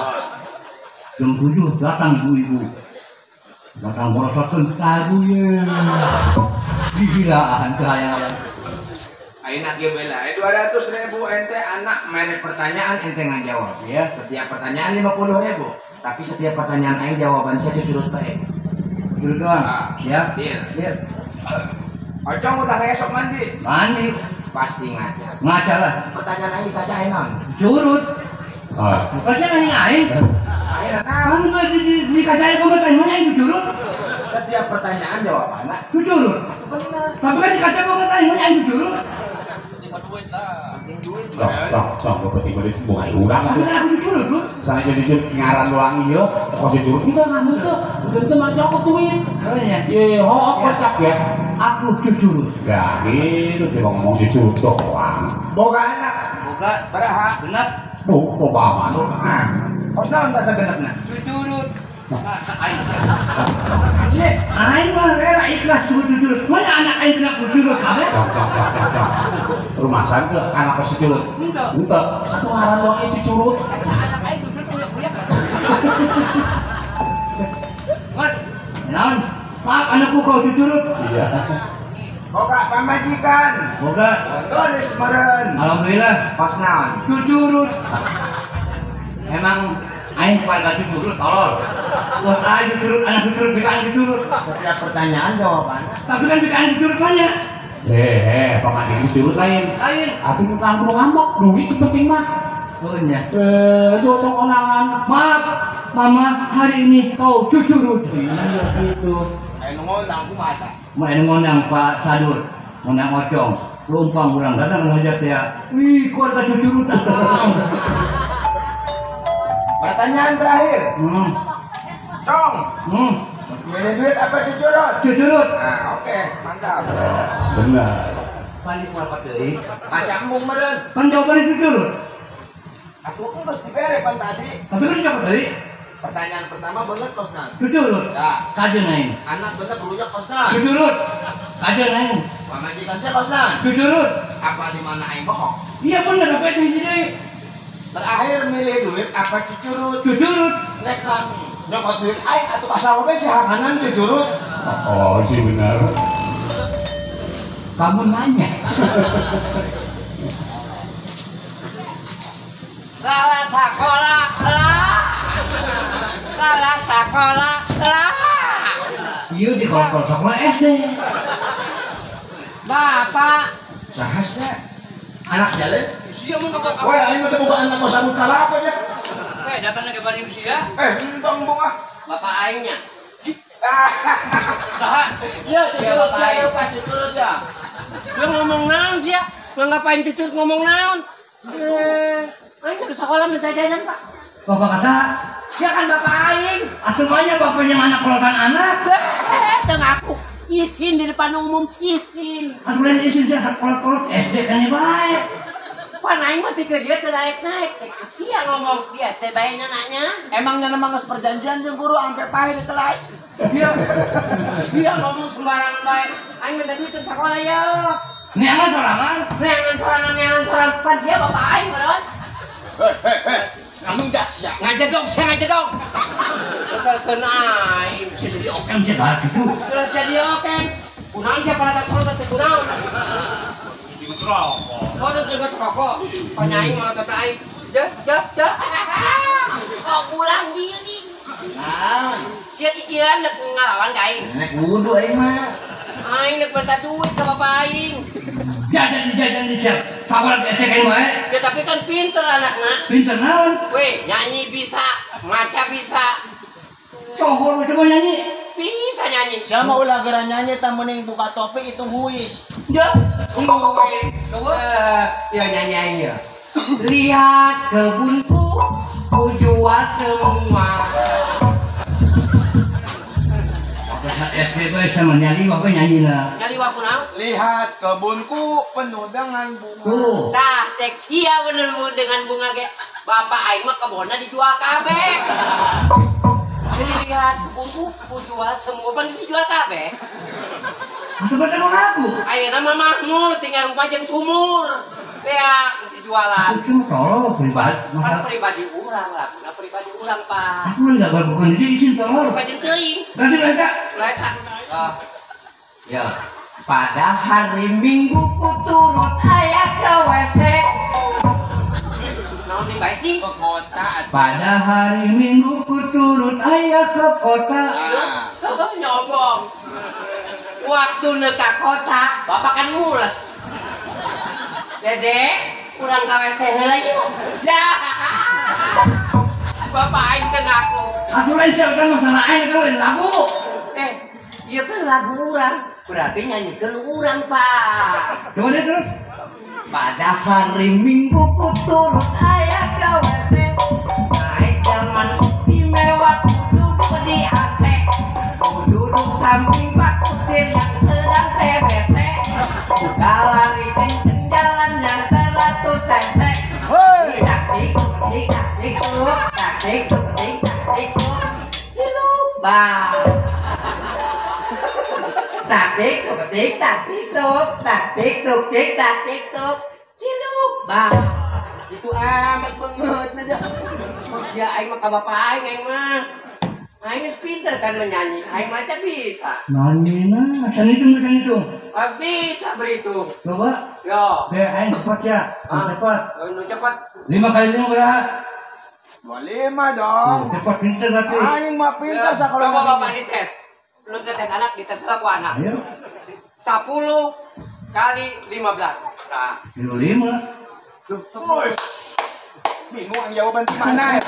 Jam 7 datang ibu-ibu. Datang borosotkeun tabu ye. Gigilaan kahayang. Ayeuna kieu bae lah, 200.000 ente anak mere pertanyaan ente ngajawab. Ya, setiap pertanyaan 50.000. Tapi setiap pertanyaan aing jawaban saya cucurut bae. Cucurut doang. Ya. Deal. Deal. Ocong udah esok mandi. Mandi. Pasti ngaca. Ngaca lah. Pertanyaan aing dikacain naon? Curut. Pasti nanya aing. Kamu nggak dikacain kamu tanya aing curut. Setiap pertanyaan jawabannya cucurut. Itu benar. Tapi kan dikaca kamu tanya aing curut. Sok penting duit bunga urang. Aku cucurut lu. Saya jadi ngaran doang ieu, kok cucurut kita ngamu tuh. Udah teu maca aku duit. Oh iya. Ye, ho kocak ya. Aku cucurut. Ya gitu dia ngomong cucurut doang. Boga anak. Boga baraha. Genep. Tuh, loba amat. Kos naon tah sagenepna? Cucurut. Aing mah rela ikhlas cucurut. Mana anak aing kena cucurut kabeh? Rumah sakit anak pasti curut. Henteu. Henteu. Atuh ngaran doang ieu cucurut. Anak aing cucurut kuyak-kuyak. Ngot. Naon? Maaf anakku kau cucurut. Iya. Boga pamajikan. Boga. Tulis meureun. Alhamdulillah. Kos naon? Cucurut. Emang aing keluarga cucurut tolol. Wah, aing cucurut, anak cucurut, bikaan cucurut. Setiap pertanyaan jawabannya. Tapi kan bikaan cucurut banyak. Pemajikan cucurut lain. Lain. Atuh nu kudu ngambek, duit itu penting mah. Oh nya. Itu tong konangan. Maaf, mama, hari ini kau cucurut. Iya gitu. Aya nu ngondang kumaha tah? Mun aya ngondang Pak Sadur, ngondang Ocong. Lumpang urang datang ngajak ya. Wih, keluarga cucurut datang. Pertanyaan terakhir. Cong. Milih duit apa cucurut? Cucurut. Nah, oke, mantap. Benar. Paling berapa deui? Macam meureun. Pan jawabannya cucurut. Aku kan geus dibere pan tadi. Tapi kan jawab deui. Pertanyaan pertama bener kosna. Cucurut. Ya. Kajeun aing. Anak bener perlunya kosna. Cucurut. Kajeun aing. Pamajikan saya kosna. Cucurut. Apa di mana aing bohong? Iya bener apa itu hiji deui. Terakhir milih duit apa cucurut? Cucurut. Nek nyokot duit aing atuh pasal we si hanganan cucurut. Oh, sih benar. Kamu nanya. Lala sekolah lah. Lala sekolah lah. Iya di kolkol sekolah SD. Bapak. Sahas dah. Anak jalan. Sia mun ka bapak. Woi, aing mah teu boga anak kok sabut kalapa nya. Datangna ke bari sia. Entong bunga. Bapak aingnya. Saha? Iya, cucurut sia, Pak, cucurut ya. Lu ngomong naon sia? Nganggap aing cucurut ngomong naon? Aing ke sekolah minta jajan, Pak. Bapak kata, sia kan bapak aing. Atuh mah nya bapaknya anak kolotan anak. Teu ngaku. Isin di depan umum, isin. Atuh lain isin sia kolot-kolot SD kan bae. Pan aing mah teu dia teu naik-naik. Sia ngomong di SD bae nya nanya. Emangnya nemang geus perjanjian jeung guru sampai paeh ditelas. Iya. Sia ngomong sembarangan bae. Aing minta duit ke sekolah ya. Neangan sorangan. Neangan sorangan, neangan sorangan. Pan sia bapak aing meureun. Hei. Ngamindah sia. Ngajedog sia ngajedog. Keselkeun aing. Sia jadi okem sia dah gitu. Terus jadi okem. Kunaon sia pada kolot teh kunaon? Rokok. Oh, udah juga rokok. Panyaing malah kata aing. Dah, dah, dah. Sok pulang gini. Nah, sia kikiran nek ngalawan ka aing. Nek wudu aing mah. Aing nek minta duit ka bapak aing. Jajan di siap. Sabar gesek aing wae. Ya tapi kan pinter anakna. Pinter naon? Weh, nyanyi bisa, maca bisa. Cohor coba nyanyi. Bisa nyanyi. Siapa ulah geura nyanyi tah mending buka topi itu huis. Dah, huis. Ya nyanyi aing ya. Lihat kebunku, ku jual semua. SD bae sama nyali apa nyanyi lah. Nyali waku naon? Lihat kebunku penuh dengan bunga. Tuh. Tah, cek sia bener dengan bunga ge. Bapak aing mah kebonna dijual kabeh. Jadi lihat kebunku, ku jual semua, pan dijual kabeh. Atuh bae mau ngaku. Ayeuna mah Mahmud tinggal rumah jeung sumur. Ya, mesti jualan. Itu tolong pribadi. Kan pribadi urang lah, guna pribadi urang, Pak. Aku enggak bukan di izin tolong. Bukan jeung teuing. Ganti lah, Lah. Ya. Pada hari Minggu ku turut ayah ke WC. Naon deui deui bae sih. Ke kota. Pada hari Minggu ku turut ayah ke kota. Nyombong. Waktu ka kota, bapak kan mules. Dede, kurang ka WC heula yuk. Dah. Bapak aing teu ngaku. Atuh lain sia kan masalah aing kan lain lagu. Ieu kan lagu urang. Berarti nyanyikeun urang, Pak. Coba deh terus. Pada hari Minggu ku turut ayah ke WC. Naik delman istimewa, ku duduk di AC. Ku duduk samping Pak Kusir yang sedang TBC. Ku lari kenceng jalannya 100 cc. Tak tikuk, tik tak tikuk, tak tikuk, tik tak tikuk. Ciluk, bang. Tak tiktuk, tik tak tiktuk, tak tiktuk, tik tak tiktuk, ciluk, bang. Itu amat banget aja. Terus ya aing mah ka bapak aing aing mah. Aing geus pinter kan menyanyi, aing mah teh bisa. Nyanyi nah, san hitung. Ah, bisa berhitung. Coba. Yo. Oke, aing cepat ya. Cepat. Nu cepat. 5 kali 5 berapa? 25 dong. Cepat pinter berarti. Aing mah pinter sakola. Coba bapak dites. Belum tes anak, dites lah ku anak. Ayo. 10 kali 15. Nah. 25. Wush. Bingung ang jawaban di mana ya?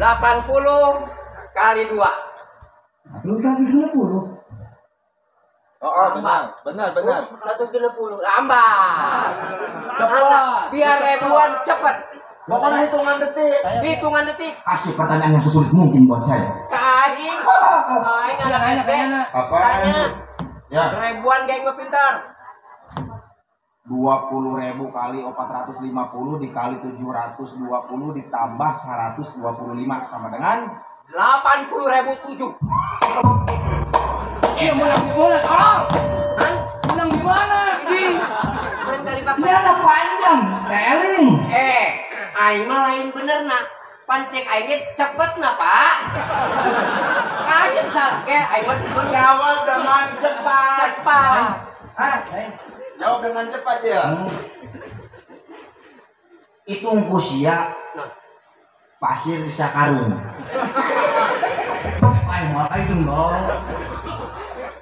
80 kali 2. 160. Oh, benar. Benar, benar. 160. Lambat. Cepat. Biar ribuan cepat. Pokoknya hitungan detik. Hitungan detik. Kasih pertanyaan yang sesulit mungkin buat saya. Aing, aing anak SD. Tanya. Ya. Ribuan geng mah pintar. 20.000 kali 450 dikali 720 ditambah 125 sama dengan 80.007. Iya, menang di mana? Tolong. Menang di mana? Di. Menang dari bapak. Ini panjang, eling. Aing mah lain bener nak. Pancek aing ge cepet na, Pak. Kajen salah ge aing mah jawab dengan cepat. Cepat. Hah? Jawab dengan cepat ya. Hitung ku sia. Pasir sakarung. Aing mah hitung dong.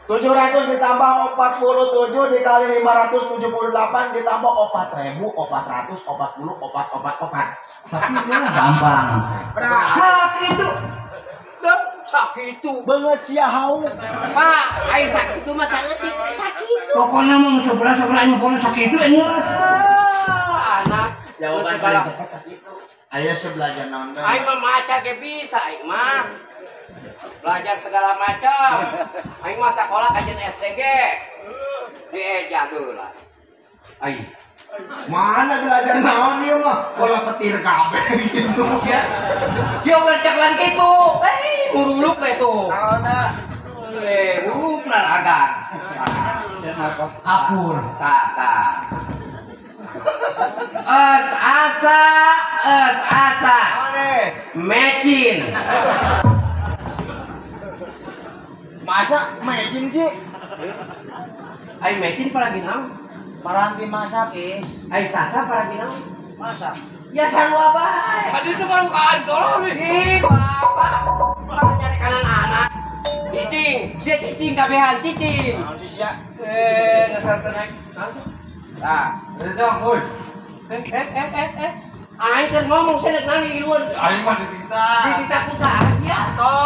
700 ditambah 47 dikali 578 ditambah 4.444 444. Sakit mah gampang. Sakit itu. Sakit itu. Banget sia hau. Pak, ai sakit itu mah saeutik sakit itu. Pokoknya mah sebelah-sebelah pokoknya sakit itu ini. Anak jawaban paling tepat sakit itu. Ayo sebelajar naon bae. Aing mah maca ge bisa aing mah. Belajar segala macam. Aing mah sekolah kajian STG. Dieja lah. Aing. Mana belajar naon ieu mah? Sekolah petir kabeh gitu. Sia. Sia ulah ceklan kitu. Muruluk we tuh. Naonna? Muruluk na raga. Akur. Tah, tah. Es asa, es asa. Mecin. Masa mecin sih? Ai mecin paragi naon? Paranti masak, Is. Ai sasa paragi naon? Masak. Ya sarua bae. Tadi itu kan bukaan tolong nih. Ih, bapak. Bapak nyari kanan anak. Cicing, sia cicing kabehan cicing. Naon sih sia? Ngesar teu naik. Langsung. Tah, dong, euy. Aing keur ngomong sia naon di iluan. Aing mah ditita. Ditita ku saha sia?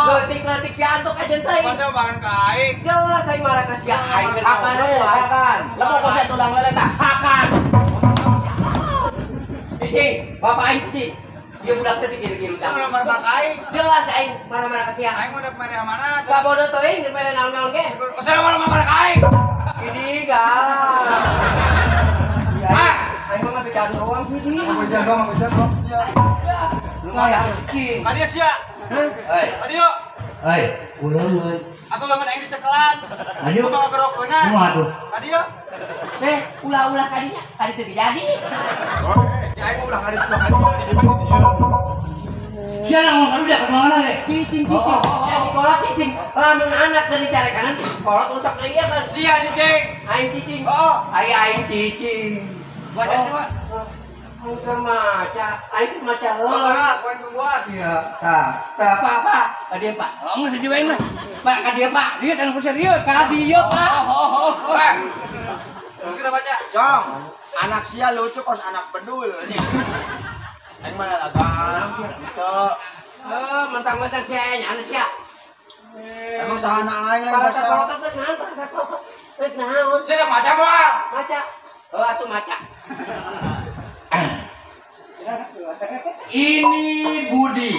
Leutik-leutik sia antuk aja teuing. Masa makan ka aing? Jelas aing marah ka sia. Aing keur hakan we, hakan. Lamun ku sia tulang lele tah, hakan. Cicing, bapak aing cicing. Ieu budak teh dikiru-kiru. Sama marah ka aing. Jelas aing marah-marah ka sia. Aing mah udah mere amanat. Sabodo teuing geus mere naon-naon ge. Usah marah-marah ka aing. Ini galak. Ah, aing mah bicara doang sih di. Bicara doang, bicara doang. Lumayan cicing. Ka dieu sia. Hei. Ka dieu. Hei, uleun. Atuh lamun aing dicekelan. Ayo. Kumaha gerokeunna? Kumaha tuh? Ka dieu. Ulah-ulah kadinya, kadi teu jadi. Aing mah ulah kadi ulah kadi di dieu. Sia ngomong ka udah kumaha ge? Cicing, cicing. Jadi kolot cicing. Lamun anak keur dicarekan kolot rusak ieu kan. Sia cicing. Aing cicing. Oh, aing cicing. Badan dua. Aing maca, aing maca heula. Ora, poin tungguan. Iya, tah. Tah, Pak, Pak. Ka dieu, Pak. Ngomong seji wae mah. Pak, ka dieu, Pak. Dieu kan serius. Ka dieu, Pak. Oh. Terus kita baca. Cong, anak sia lucu kos anak bedul. Aing mana lagaan gitu. Eh, mentang-mentang sia nya anu sia. Emang sahana aing lain sasa. Palotot teh naon, palotot. Rek naon? Sia maca moal. Maca. Oh, atuh maca. Ini Budi.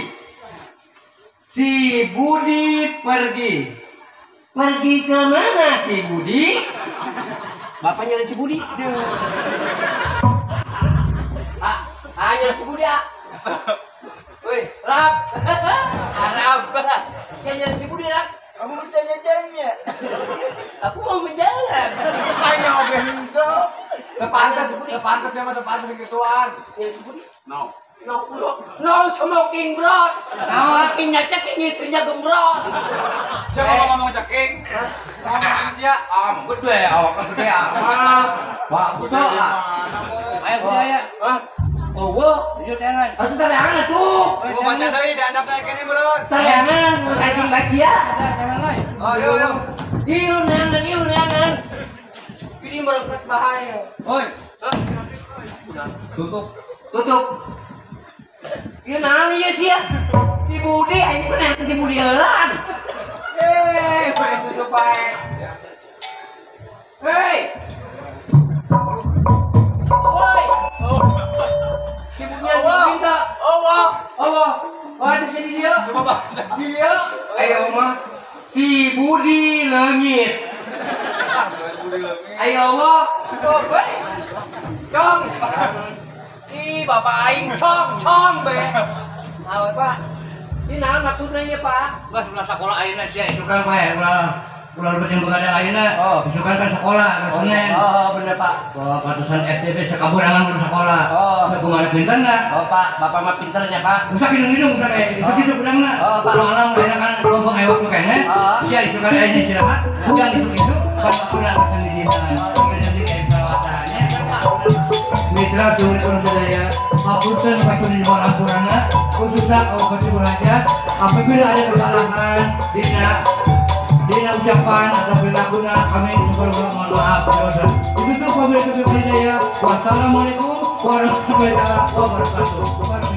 Si Budi pergi. Pergi ke mana si Budi? Bapaknya ada si Budi. Ah, nyari si Budi, ah. Woi, Rap. Arab. Saya nyari si Budi, Rap. Kamu bertanya-tanya. Aku mau menjawab. Tanya oge henteu. Tepantes ya mah tepantes gituan. Nyari si Budi? No. No, no, no smoking, bro. Lakinya ceking, istrinya gembrot. Siapa mau ngomong ceking? Ngomong sia. Ah, gede awak gede amat. Pak, busuk ah. Ayo budaya. Hah? Oh, wah. Ieu tangan. Atuh tayangan atuh. Gua baca deui da andap teh kene meureun. Tayangan, anjing basia. Tangan lain. Oh, yo yo. Ieu neangan, ieu neangan. Ini merengket bahaya. Oi. Tutup. Tutup. Ieu naon ieu sia? Si Budi aing mah neangan si Budi heulaan. Eh, bae tutup bae. Hei. Woi. Si Budi si Budi. Oh, oh. Waduh si dia. Coba baca. Dia. Ayo mah. Si Budi leungit. Budi leungit. Ayo mah. Coba. Cong. Ih, bapak aing cong cong be. Naon, Pak? Ini naon maksudnya ieu, Pak? Geus ulah sakola ayeuna sia isukan bae ulah ulah lebet yang begadang ayeuna. Isukan kan sekolah hari Senin. Oh, bener, Pak. Kalau patusan STB sekaburangan kudu sekolah. Oh. Kumaha pinterna? Oh, Pak, bapak mah pinternya, Pak. Usah hidung-hidung usah kayak isuk-isuk udangna. Oh, Pak. Urang alam ayeuna kan kelompok ewok nu keneh. Sia isukan aya istirahat, hudang isuk-isuk, kan bakuran sendiri. Mitra turun sedaya, hapunten pasun di bawah ampurana, khususnya kabupaten Bulaja. Apabila ada kesalahan dina ucapan atau perilakunya, kami mohon maaf. Itu tuh wassalamualaikum warahmatullahi wabarakatuh.